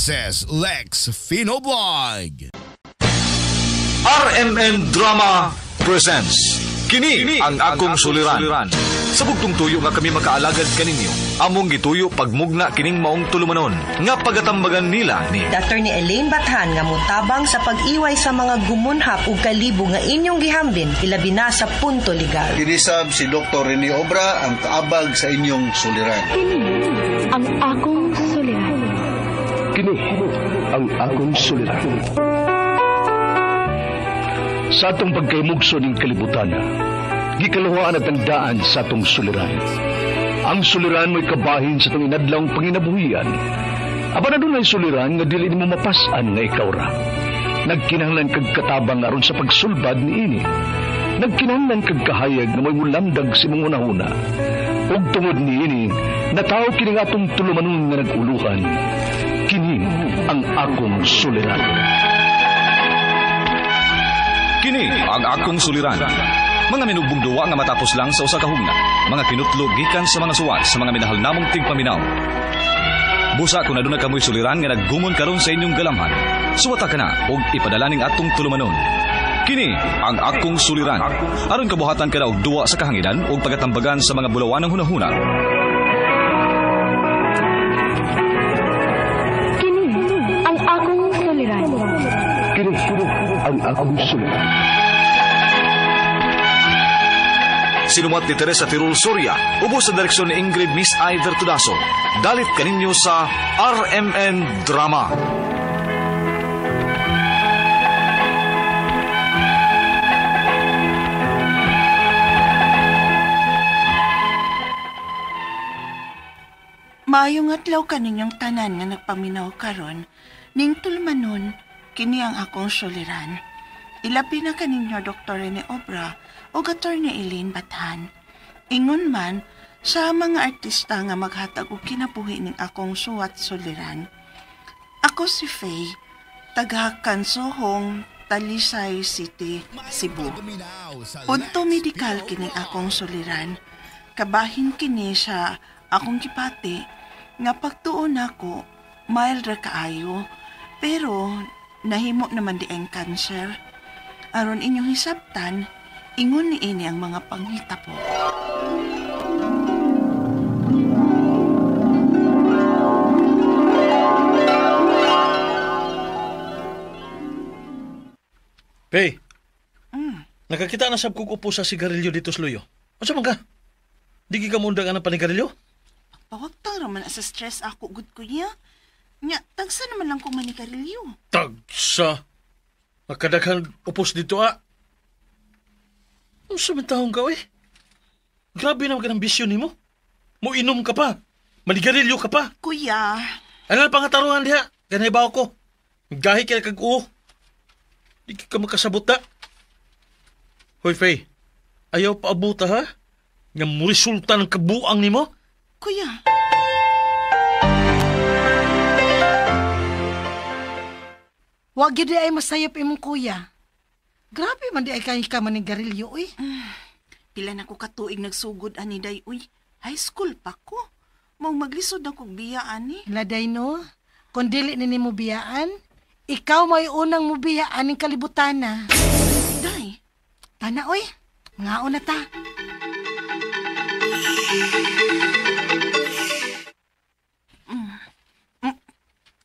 This is Lex Fino Blog. RMN Drama presents Kini ang akong suliran. Sa bugtong tuyo nga kami makaalagad kaninyo, among gituyo pagmugna kining maong tulumanon nga pagatambagan nila ni Attorney Elaine Bathan nga motabang sa pag-iway sa mga gumunhap ug kalibo nga inyong gihambin ilabi na sa punto legal. Kinisab si Dr. Rene Obra ang kaabag sa inyong suliran. Kini ang akong suliran. Kini ang akong suliran. Sa atong pagkaymugso ning kalibutan, gikaluhaan at ang daan sa atong suliran. Ang suliran mo'y kabahin sa atong inadlawng panginabuhian. Apan adunay suliran nga dili nimo mapas-an nga ikaw ra. Nagkinahanglan kag katabang aron sa pagsulbad niini. Nagkinahanglan kag kahayag nga mo'y mulamdag sa imong hunahuna. Ug tungod niini, natawo kini nga atong tulumanon nga nag-uluhan. Kini ang akong suliran. Kini ang akong suliran. Mga minugbong duwa nga matapos lang sa usa ka hugna. Mga kinutlo gikan sa mga suwat sa mga minahal namong tigpaminaw. Busa kung aduna kamoy suliran nga naggumon karon sa inyong galamhan. Suwata ka na og ipadala ning atong tulumanon. Kini ang akong suliran. Aron kabuhatan ka na og duwa sa kahanginan og pagatambagan sa mga bulawanang hunahuna. Kini ang akong suliran. Kini ang akong suliran. Sinumat ni Teresa Tirul Soria, ubos sa direksyon ni Ingrid Miss I. Vertudaso. Dalit kaninyo sa RMN Drama. Maayong adlaw kaninyong tanan nga nagpaminaw karon, ning tulumanon, kini ang akong suliran. Ilabi na kaninyo Dr. Rene Obra o Attorney Elaine Bathan. Ingon man sa mga artista nga maghatag og kinabuhi ning akong suwat suliran. Ako si Faye, taga Kansohong, Talisay City, Cebu. Punto medikal kining akong suliran. Kabahin kini sa akong gipati nga pagtuon nako mild ra kaayo, pero nahimo naman di ang cancer. Aron inyong hisabtan, ingon ni ini ang mga panghitabo. Pey, nakakita na sab kog upo sa sigarilyo dito sa luyo. Unsa man ka? Di ka mundang anang panigarilyo? Pawagtang raman sa stress ako gud kuya. Nya, tagsa naman lang kong manigarilyo. Tagsa? Makadaghan upos dito ah. Unsa man taong ka, oy? Grabe naman ka ng bisyo nimo. Muinom ka pa. Manigarilyo ka pa. Kuya. Ano pa nga tarungan diha? Ganay ba ako? Gahi kaya kag uo. Di ka makasabot na. Hoy, Faye. Ayaw paabuta ha? Nga mo resulta ng kabuang nimo? Kuya. Wag yun di ay masayop imong kuya. Grabe man di ay kay ka manigarilyo, uy. Pila na ko katuig nagsugod ani day, uy. High school pa ko. Mao maglisod na kog biya ani. Laday no, kung dili ni nimo biyaan, ikaw may unang mubiya aning kalibutan na. Day. Tana, uy. Ngaon na ta.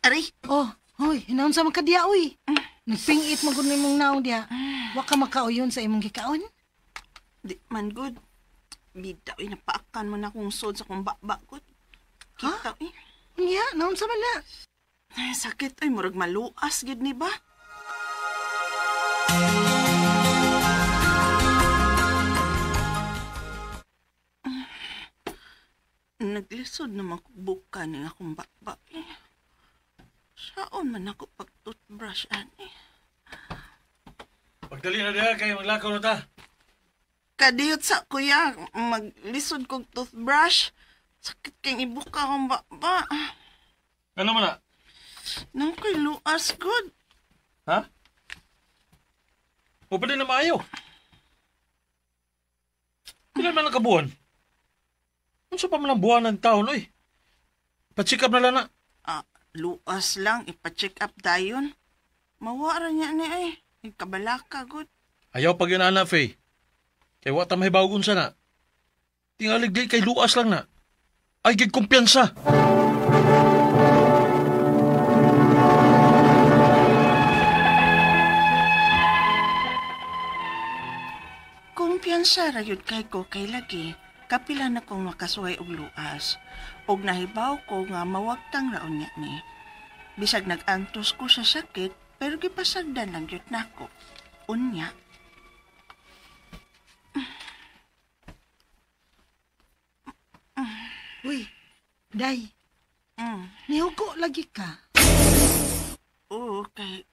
Aray. Oh, hoy, hinaon sa mga kadiya, uy. Nagpingit mo gud nimong naong diha. Wa ka makauyon sa imong gikaon? Di man good. Bida, uy, napaakan mo na kung sod sa kong bakba, good. Kita, uy. Unya, naon sa man na? Ay, sakit, uy, murag maluas, gud ni ba? Naglisod na makbuka ni akong bakba, eh. Saon man ako pag-toothbrush, ani? Pagdali na diha, kay maglakaw na ta. Kadiyot sa kuya, maglisod kog toothbrush. Sakit kang ibuka akong bakba. Ano man na? Nang ko'y luas, good. Ha? O pa din na maayo. Pila man ang kabuhan? Unsa pa man ang buwan ng taon, oy? Patsikap na lang na. Ah, Luas lang, ipa-check up dayon. Mawara niya ni ay. Ikabalaka, gud. Ayaw pag yun, ana, Faye. Kay wa ta mahibaw unsa na. Tingalig di kay luas lang na. Ay, gig kumpiyansa. Kumpiyansa rayud kay ko kay lagi. Kapila na kong makasuway og luas. Og nahibaw ko nga mawagtang raon niya ni. Bisag nag-antos ko sa sakit, pero gipasagdan lang yun nako. Unya. Uy, Day. Nihugo lagi ka. Oo, kay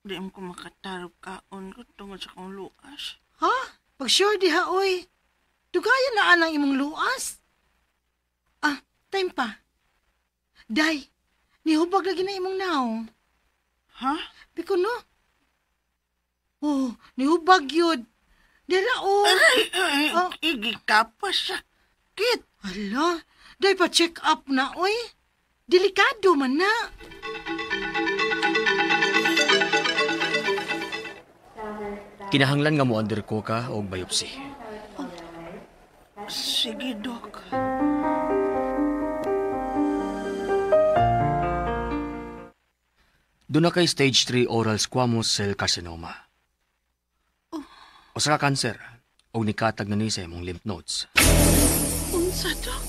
di mo ko makatarog kaon ko tungod sa kong luas. Ha? Pag sure diha, oy. Dugayan na anang imong luas. Ah, time pa. Day, nihubag lagi na imong naong. Ha? Biko no? Oh, nihubag yun. Dira, oh. Aray, ay, oh. Igikapas sakit. Ala, day pa check up na, oy. Delikado man na. Kinahanglan nga mo undergo ka og biopsy. Oh. Sige, Dok. Doon na kay stage 3 oral squamous cell carcinoma. Oh. Usa ka cancer og nikatag na ni sa imong lymph nodes. Unsa, Dok?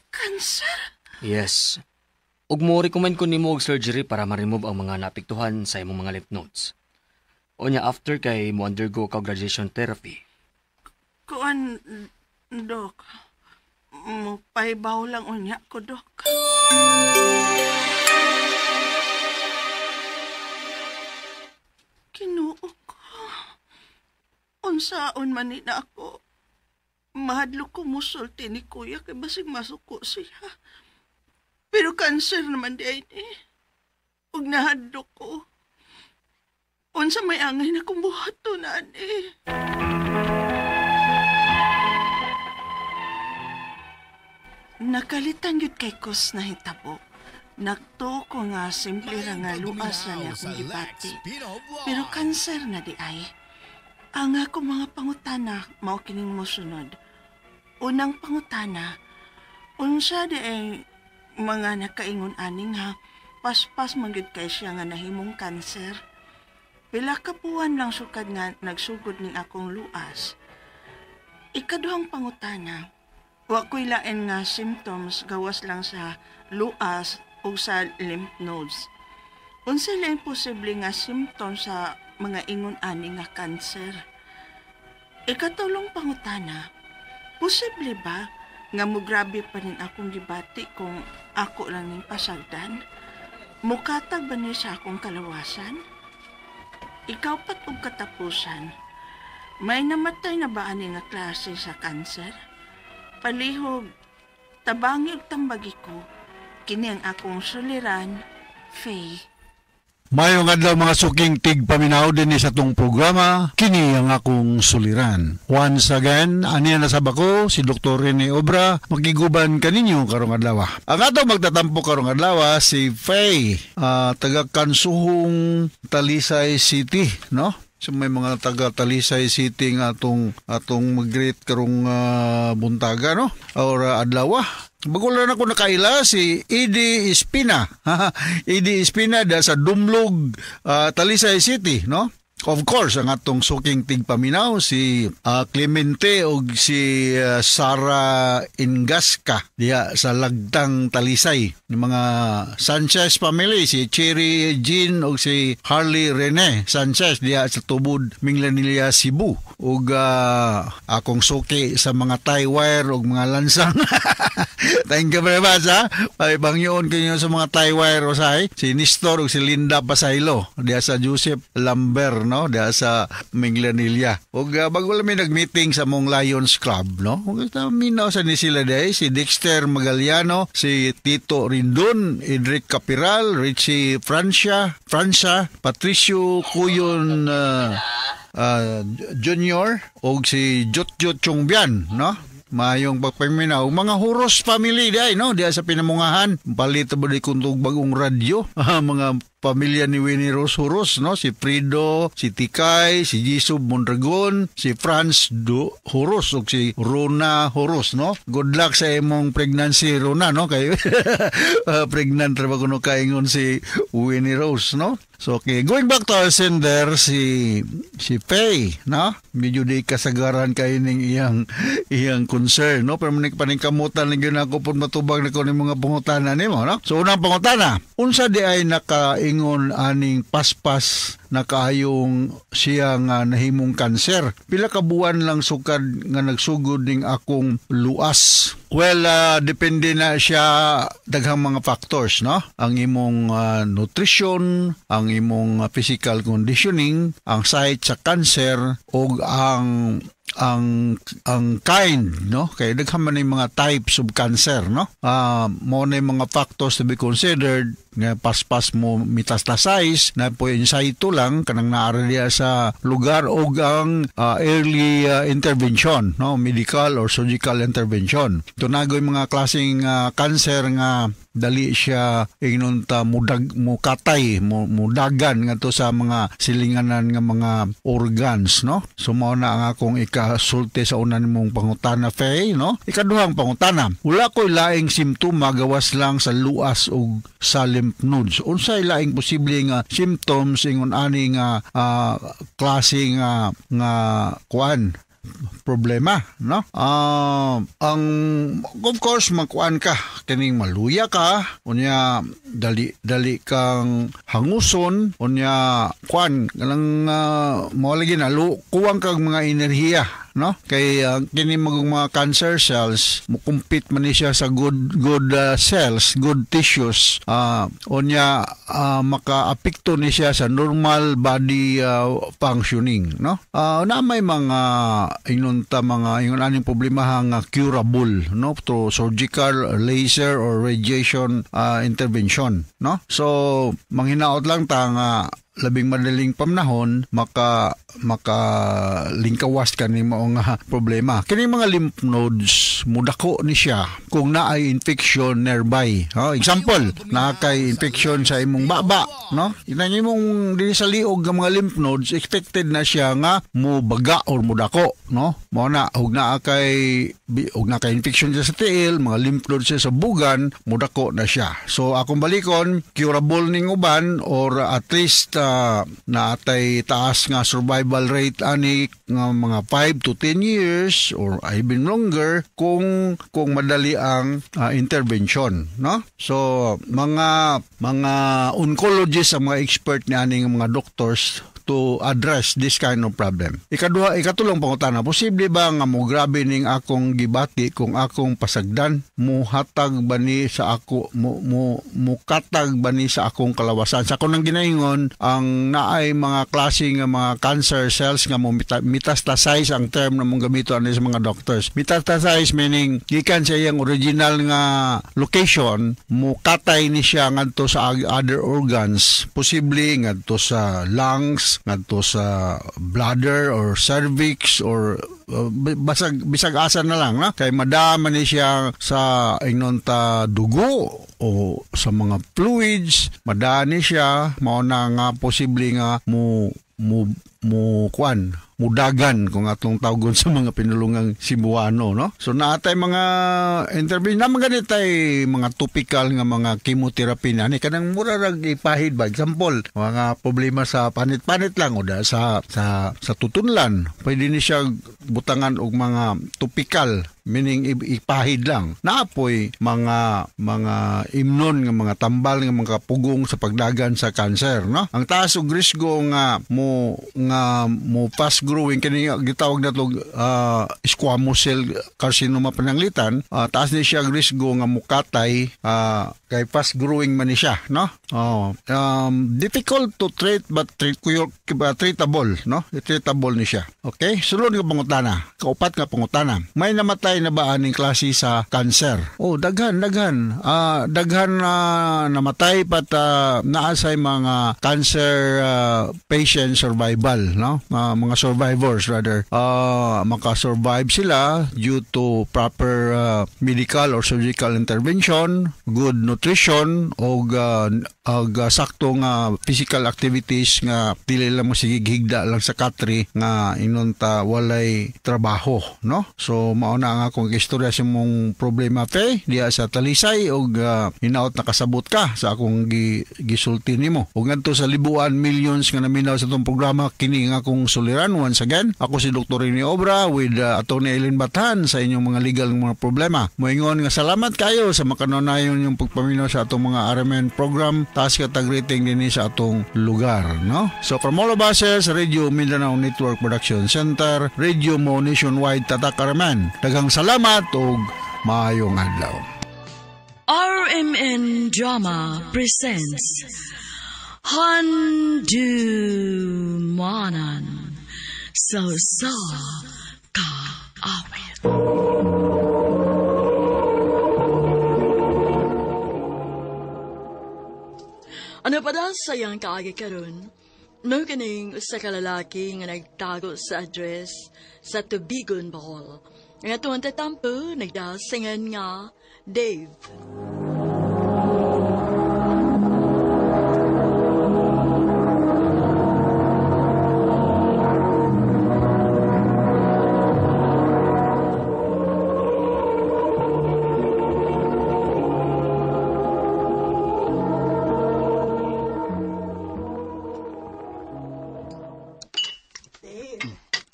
Cancer? Yes. Ug mo recommend ko nimo og surgery para ma-remove ang mga naapektuhan sa imong mga lymph nodes. Unya after kay mo undergo ka radiation therapy. Kuan, Dok. Mo pahibaw lang unya ko, Dok. Kinuo ko. Unsaon man ni na ako. Mahadlok ko musulti ni Kuya kay basig masuko siya. Pero cancer naman di ay ni. Ug nahadlok ko. Unsa may angay na kong buhaton na ani. Nakalitan yun kay Kus na hitabo. Nagtuo ko nga simple ra nga luas na niya akong gibati. Pero kanser na di ay. Ang ako mga pangutana, mao kining mosunod. Unang pangutana, unsa di ay mga nakaingon aning ha, paspas man gyud kay siya nga nahimong kanser. Pila ka buwan lang sukad nga nagsugod ning akong luas. Ikaduhang pangutana, wa ko'y lain nga symptoms gawas lang sa luas o sa lymph nodes. Unsa lang posible nga symptoms sa mga ingon ani nga kanser? Ikatulong pangutana, posible ba nga mugrabe pa rin akong gibati kung ako lang ning pasagdan? Mukatag ba niya sa akong kalawasan? Ikaw pat og katapusan, may namatay na ba ani nga klase sa kanser? Palihog, tabangi og tambagi ko, kini ang akong suliran, Faye. Mayong adlaw mga suking tigpaminaw din sa tong programa, kini ang akong suliran. Once again, aniya na sab ako, si Dr. Rene Obra, magiguban kaninyo karong adlaw. Ang ato magtatampo karong adlaw si Faye, taga Kansuhong Talisay City, no? So may mga taga Talisay City nga atong mag-greet karong buntaga, no? Or adlaw. Bago lang ako nakaila si Edie Espina. Edie Espina da sa Dumlog, Talisay City, no? Of course, ang atong suking tigpaminaw si Clemente og si Sara Ingasca diha sa Lagtang Talisay. Yung mga Sanchez family, si Cherry Jean og si Harley Rene Sanchez diha sa Tubod, Minglanilla, Cebu. Og akong suki sa mga tie wire og mga lansang. Thank you very much, ha. Pangyoon kayo sa mga tie wire usahay. Si Nestor og si Linda Pasaylo diha sa Joseph Lambert, no, diha sa Minglanilla. Og bago lang may nag-meeting sa mong Lions Club, no. Og minaw sa ni sila day si Dexter Magaliano, si Tito Rindon, Edric Capiral, Richie Francia, Patricio Cuyon Junior og si Jotjot Chongbian, no. Maayong pagpaminaw. Mga Huros family di ay, no? Diya sa Pinamungahan. Palit ba di kuntog bagong radyo? Mga pamilya ni Winnie Rose Huros, no? Si Frido, si Tikay, si Jisub Mondragon, si Franz Do Huros ug si Rona Huros, no? Good luck sa imong pregnancy, Rona, no? Kay pregnant ra ba kuno kaingon si Winnie Rose, no? So okay, going back to our sender, si Faye, no? Medyo di kasagaran kay ning iyang iyang concern, no? Pero manik paningkamutan lang gyud ako pud matubag na ko ning mga pangutana nimo, no? So unang pangutana, unsa di ay nakaingon aning paspas na kaayong siya nga nahimong kanser? Pila ka buwan lang sukad nga nagsugod ning akong luas? Well, depende na siya daghang mga factors, no? Ang imong nutrition, ang imong physical conditioning, ang site sa cancer ug ang kind, no? Kay daghan man yung mga types of cancer, no? Mo na yung mga factors to be considered nga paspas mo metastasize na po in situ lang, kanang naara diya sa lugar, og ang early intervention, no? Medical or surgical intervention. Tunagoy mga klaseng cancer nga dali siya ingnon ta mudag, mukatay, mudagan ngadto sa mga silinganan nga mga organs, no? So mao na ang akong ikasulti sa una nimong pangutana, Faye, no? Ikaduhang pangutana, wala ko'y laing simptoma gawas lang sa luas ug sa lymph nodes. Unsay laing posible nga symptoms ingon ani nga klase nga nga kuan problema, no? Ang of course makuan ka, kining maluya ka, unya dali dali kang hanguson, unya kuan kanang mao lagi na kuwang kag mga enerhiya, no? Kay kini mga cancer cells mo compete man ni siya sa good good cells, good tissues, unya makaapekto ni siya sa normal body functioning, no? Na may mga ingon ta mga ingon aning problema nga curable, no? Through surgical, laser or radiation intervention, no? So manghinaot lang ta nga labing madaling pamnahon maka maka lingkawas ka ni mao nga problema. Kini mga lymph nodes mudako ni siya kung naay infection nearby. Oh, example, naa kay infection sa imong baba, no? Inang imong dinhi sa liog nga mga lymph nodes, expected na siya nga mubaga or mudako, no? Mao na ug naa kay infection siya sa tiil, mga lymph nodes siya sa bugan, mudako na siya. So akong balikon, curable ning uban or at least naatay taas nga survival rate ani nga mga 5 to 10 years or even longer kung madali ang intervention, no? So mga oncologists ang mga expert ni aning mga doctors to address this kind of problem. Ikaduha, ikatulong pangutana, posible ba nga mo grabe ning akong gibati kung akong pasagdan? Muhatag ba ni sa ako mo mo mukatag ba ni sa akong kalawasan? Sa akong nang ginaingon, ang naay mga klase nga mga cancer cells nga mo metastasize, ang term na mong gamito ani sa mga doctors. Metastasize meaning gikan sa iyang original nga location, mukatay ni siya ngadto sa other organs, posible ngadto sa lungs, ngadto sa bladder or cervix or basag bisag asa na lang, na kay madama ni siya sa ingnon ta dugo o sa mga fluids, madani siya. Mao na nga posible nga mo mo mo kuan, mudagan kung atong tawgon sa mga pinulungang Cebuano, no? So naatay mga intervention naman ganit ay mga topical nga mga chemotherapy na ni kanang mura rag ipahid ba. Example, mga problema sa panit-panit lang o da sa tutunlan, pwede ni siya butangan og mga topical, meaning ipahid lang. Naapoy mga imnon nga mga tambal nga mga pugong sa pagdagan sa cancer, no? Ang taas og risgo nga mo fast growing kini gitawag nato squamous cell carcinoma pananglitan, taas ni siya risgo nga mukatay kay fast growing man ni siya, no? Oh, difficult to treat but treatable, no? Treatable ni siya. Okay, sulod nga pangutana, kaupat nga pangutana, may namatay. Namatay na ba aning klase sa cancer? Oh, daghan. Daghan namatay pat naasay mga cancer patient survival, no? Mga survivors rather. Makasurvive sila due to proper medical or surgical intervention, good nutrition og sakto nga physical activities nga dili lang mo sige higda lang sa katri nga inunta walay trabaho, no? So mao na nga akong istorya sa imong problema, Fe, diha sa Talisay og hinaot nakasabot ka sa akong gisulti nimo. Ug ngadto sa libuan millions nga naminaw sa atong programa, kini nga akong suliran. Once again, ako si Dr. Rene Obra with Atty. Eileen Bathan sa inyong mga legal mga problema. Moingon nga salamat kayo sa makanunayon yung pagpaminaw sa atong mga RMN program. Taas ka tag-rating din sa atong lugar, no? So from all of us sa Radio Mindanao Network Production Center, Radio Mo Nationwide, Tatak RMN. Daghang salamat ug maayong adlaw. RMN Drama presents Handumanan sa Usa Ka Awit. Ano pa daw sayang kaagi karon? Mao kining usa ka lalaki nga nagtago sa address sa Tubigon, Bohol. Nga tuwang tatampo, nagdasingan nga Dave.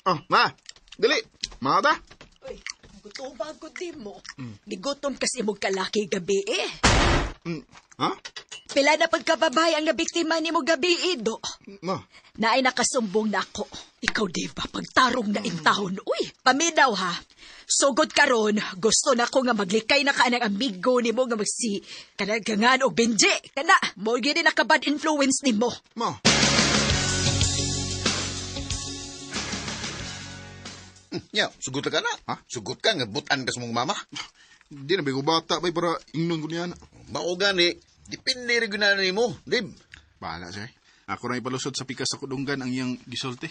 Oh, ma! Dali! Mata! Uy, gutom ko di mo. Gigutom kasi mong kalaki gabi eh. Ha? Pila na pagkababay ang nabiktima ni mo gabi eh, do. Ma? Naay nakasumbong na ako. Ikaw, Dave, ba? Pagtarong na intahon. Uy, paminaw ha. Sugod karon, gusto na ko nga maglikay na ka ng amigo ni mo nga magsi. Kanang og Benji. Kana, mo gini nakabad influence ni mo. Ma? Ya, sugot ka na. Ha? Sugot ka nga butan ka sa mong mama. Di na bigo bata bay para ingnon ko niya na. Mao gani, depende rin na nimo, Dib. Bahala siya. Ako ra ipalusot sa pikas sa kudunggan ang iyang gisulti.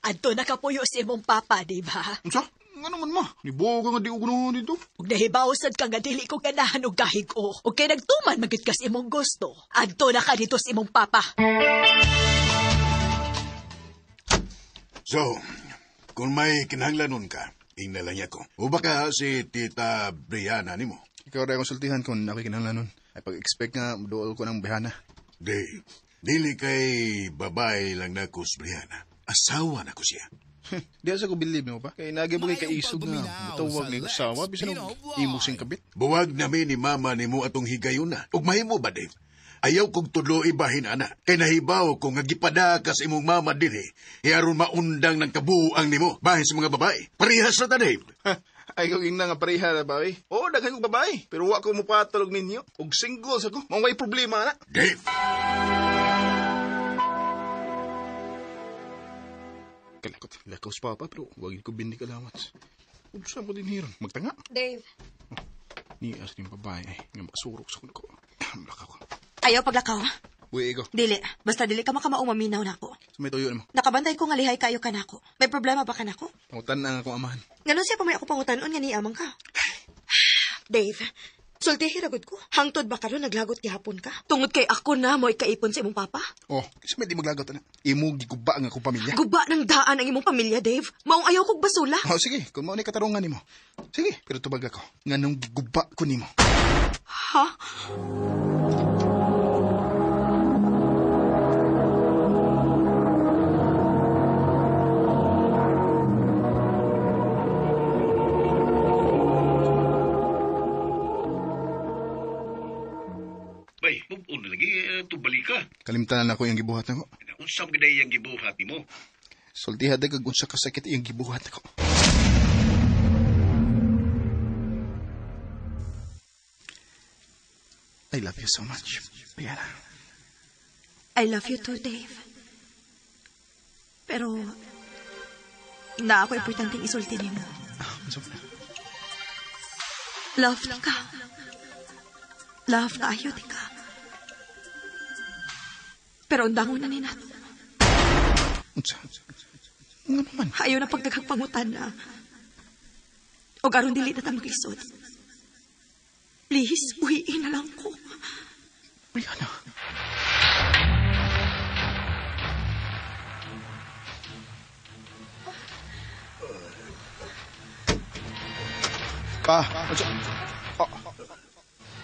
Adto nakapuyo si imong papa, di ba? Unsa? Ngano man ma? Nibuo ka nga di og ganahan dito. Ug nahibaw sad ka nga dili ko ganahan og kahig-o. Ug kay nagtuman magid ka sa imong gusto. Adto na ka dito sa imong papa. So, kung may kinahanglanon ka, ingna lang niya ko. O baka si Tita Brianna nimo. Ikaw rin konsultihan kung ako'y kinahanglanon. Ay pag-expect nga, duol ko ng Brianna. Di, dili kay babae lang na ko si Brianna. Asawa na ko siya. Di asa ko believe mo pa. Kay nagi ba kay kaisog nga mutawag ni asawa bisan og imo sing kabit. Buwag nami ni mama nimo atong higayon na. Ug mahimo ba, Dave? Ayaw kong tudlo ibahin, ana. Kay nahibaw ko nga gipada ka sa imong mama dinhi. Aron maundang ng kabuang nimo bahin sa mga babae. Parehas na ta, Dave. Ay, kung ina nga pareha na babae. Oo, daghan kong babae. Pero wa ko mupatulog ninyo. Og single sa ko. Mao way problema na. Dave! Kalakot, lakaw sa papa, pero wagin ko bindi kalawat. Unsa mo din hiron? Magtanga. Dave. Oh, nias din babae ay nga makasurok sa kuno ko. Lakaw ko. Ayaw paglakaw. Uy, ego. Dili. Basta dili ka makamaong maminaw na ako. So may tuyo nimo. Nakabantay ko nga lihay kayo ka nako. May problema ba ka nako? Pangutan na akong amahan. Ngano siya pa may ako pangutanon nga niamang ka? Dave, sultihi ragod ko. Hangtod ba karon naglagot gihapon ka? Tungod kay ako na mo'y kaipon sa imong papa? Oh, kasi may di maglagot na. Imo giguba ang akong pamilya. Guba ng daan ang imong pamilya, Dave. Maong ayaw kog basula. Oh, sige, kung mao ni katarungan nimo. Sige, pero tubag ako. Nganong giguba ko nimo? Ha? Bay, move-on na lagi, tubali ka. Kalimtan na ako yung gibuhat nako. Unsa man gid ang gibuhat nimo? Sultiha kag unsa kasakit iyang gibuhat nako. I love you so much, Brianna. I love you too, Dave. Pero, na ako importanteng isulti nimo. Love ka. Love kaayo di ka. Pero undangon na ni nato. Unsa? Nga naman. Ayaw na pagdaghang pangutan na. O aron dili na ta maglisod. Please, buhiin na lang ko. Brianna. Pa, unsa?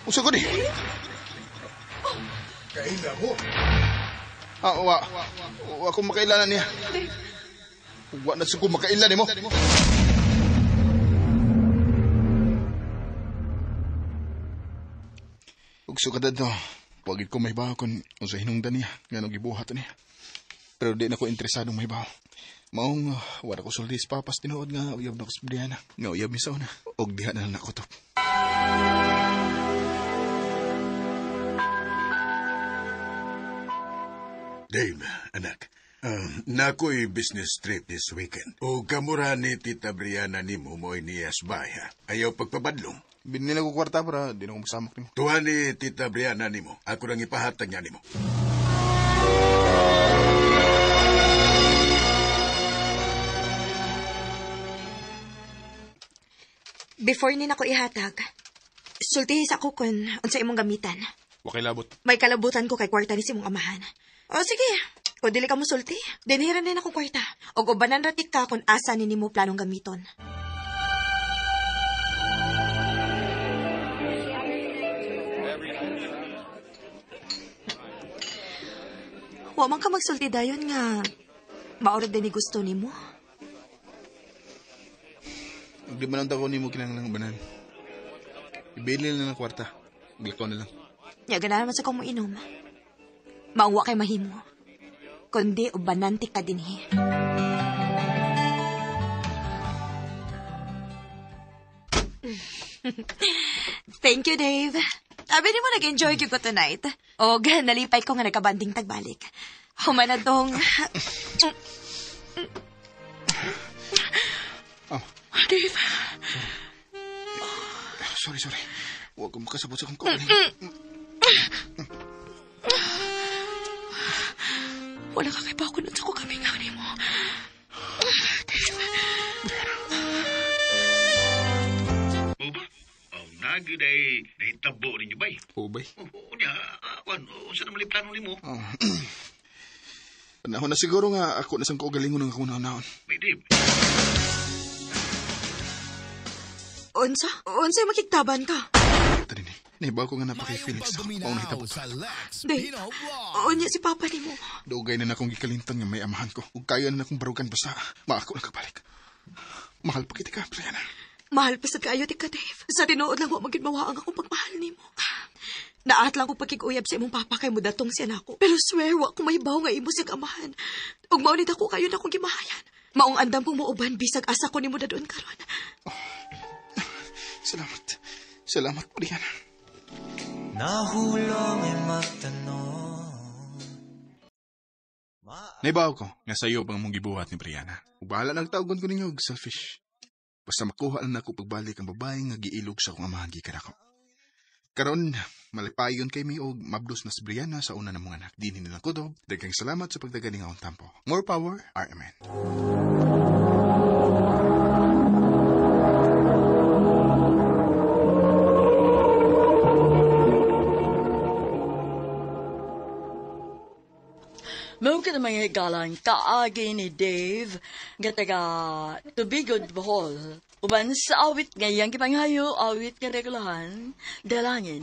Unsa ko ni? Kaila mo. Wa. Wa ko makailanan niya. Wa na sa ko makailan nimo. Ug sukad adto, wagid ko mahibaw kung unsa hinungdan niya nganong gibuhat niya. Pero di na ko interesadong mahibaw. Maong wala ko sulti sa papas tinuod nga uyab na ko sa Brianna. Nga uyab mi sa una. Og diha na lang ako to. Dave, anak, nako'y business trip this weekend. O kamura ni Tita Brianna ni mo mo'y niyas bay, ha? Ayaw pagpabadlong. Binili na ko kwarta para di na ko masamok nimo. Tuwa ni Tita Brianna nimo. Ako nang ipahatag niya nimo. Before ni nako ihatag, sultihi sa ako kung unsa imong gamitan. Wa kay labot. May kalabutan ko kay kwarta ni si mong amahan. O sige, kung dili ka mo sulti, dinhiran din akong kwarta. O ubanan ratik ka kung asa ni nimo planong gamiton. Wa man ka magsulti dayon nga maurag din ni gusto nimo. Di man ang ko nimo kinahanglan ubanan. Ibili na lang kwarta. Maglakaw na lang. Nya ganahan man sa kong moinom. Mauwa kay mahimo. Kundi ubanan ti ka dinhi. Thank you, Dave. Abi nimo nag-enjoy gyud ko tonight. Og nalipay ko nga nagkabanding tagbalik. Human na tong... Oh. Dave. Sorry, sorry. Huwag ko makasabot sa akong kauling. Wala ka kay pa ako nun sa ko kami nga mo. Dave. Uba? Oh, nagiday, naitabo ninyo bay? Oo, bay. Oo, niya. Saan naman plano nimo? Panahon na siguro nga ako na sang kaugalingon ng akong naon. Bay, Dave. Unsa? Unsa makiktaban ka? Tani, nahibaw ko nga napaki-Felix. Mauna hitabo. Dave, unya si Papa nimo. Dugay na akong gikalintan nga may amahan ko. Ug kaya na akong barugan basta maako lang kabalik. Mahal pa kita ka, Brianna. Mahal pa sa kaayo ti ka, Dave. Sa tinuod lang wa magid mawa ang akong pagmahal nimo. Naat lang ko pagkikuyab sa imong papa kay mudatong siya nako. Pero swear wa ko mahibaw nga imo siyang amahan. Ug mao nit ako kayo na akong gimahayan. Maong andam kong muuban bisag asa ko nimo dadon karon. Oh. Salamat. Salamat, Brianna. Nahulong ay magtanong. Naibaw ko nga sayo pang mong gibuhat ni Brianna. Ug bahala nagtawagon ko ninyo og selfish. Basta makuha na nako pagbalik ang babae nga giilog sa akong amahan gikan ako. Karon malipayon kay mi og mabdos na si Brianna sa una namong anak. Dinhi na lang kutob. Daghang salamat sa pagdagaling akong tampo. More power, RMN. Mao ka na mga higalan, kaagi ni Dave, nga taga Tubigod, Bohol. Uban sa awit ngayang gipanghayo, awit nga regulahan, dalangin.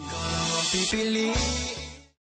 Pipiliin.